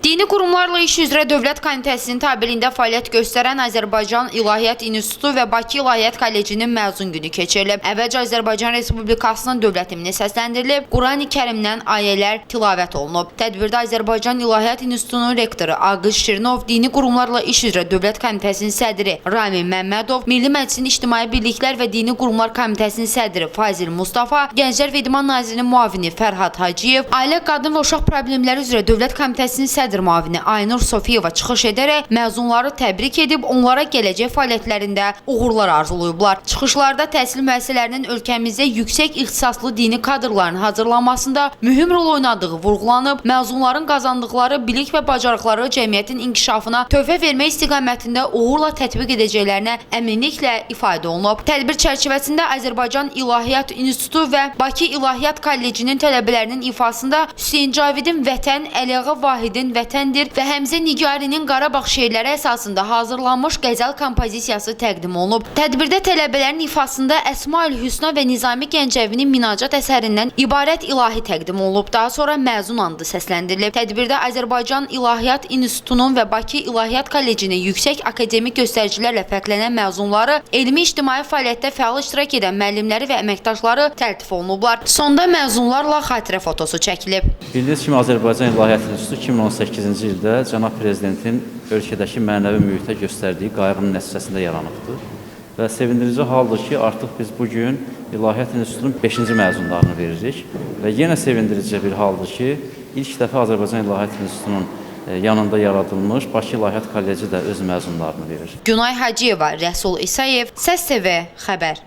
Dini qurumlarla iş üzrə Dövlət Komitəsinin tabeliyində fəaliyyət göstərən Azərbaycan İlahiyyat İnstitutu və Bakı İlahiyyat Kollecinin məzun günü keçirilib. Əvvəlcə Azərbaycan Respublikasının dövlət himni səsləndirilib, Qurani-Kərimdən ayələr tilavət olunub. Tədbirdə Azərbaycan İlahiyyat İnstitutunun rektoru Aqil Şirinov, Dini qurumlarla iş üzrə Dövlət Komitəsinin sədri Ramin Məmmədov, Milli Məclisin İctimai Birliklər və Dini Qurumlar Komitəsinin sədri Fazil Mustafa, Gənclər və İdman Nazirinin müavini Fərhad Hacıyev, Ailə, Qadın və Uşaq Problemləri üzrə Dövlət Komitəsinin sədr müavini Aynur Sofiyeva çıxış edərək məzunları təbrik edib, onlara gələcək fəaliyyətlərində uğurlar arzulayıblar. Çıxışlarda təhsil müəssisələrinin ölkəmizdə yüksək ixtisaslı dini kadrların hazırlanmasında mühüm rol oynadığı vurğulanıb, məzunların qazandıqları bilik və bacarıqları cəmiyyətin inkişafına töhfə vermək istiqamətində uğurla tətbiq edəcəklərinə əminliklə ifadə olunub. Tədbir çərçivəsində Azərbaycan İlahiyyat İnstitutu və Bakı İlahiyyat Kollecinin tələbələrinin ifasında Hüseyn Cavidin Vətən, Əliağa Vahidin Vətəndir və Həmzə Nigarinin Qarabağ şeirləri əsasında hazırlanmış qəzəl kompozisiyası təqdim olunub. Tədbirdə tələbələrin ifasında Əsmaül Hüsna və Nizami Gəncəvinin Minacat əsərindən ibarət ilahi təqdim olunub. Daha sonra məzun andı səsləndirilib. Tədbirdə Azərbaycan İlahiyyat İnstitutunun və Bakı İlahiyyat Kollecinin yüksək akademik göstəricilərlə fərqlənən məzunları, elmi ictimai fəaliyyətdə fəal iştirak edən müəllimləri və əməkdaşları təltif olunublar. Sonda məzunlarla xatirə fotosu çəkilib. Bildiyiniz kimi Azərbaycan İlahiyyat İnstitutu 2018-ci ildə cənab prezidentin ölkədəki mənəvi mühitə göstərdiyi qayğının nəticəsində yaranıbdır. Və sevindirici haldır ki, artıq biz bu gün İlahiyyat İnstitutunun 5-ci məzunlarını veririk və yenə sevindirici bir haldır ki, ilk dəfə Azərbaycan İlahiyyat İnstitutunun yanında yaradılmış Bakı İlahiyyat Kolleci də öz məzunlarını verir. Günay Hacıyeva, Rəsul İsayev, Səs TV xəbər.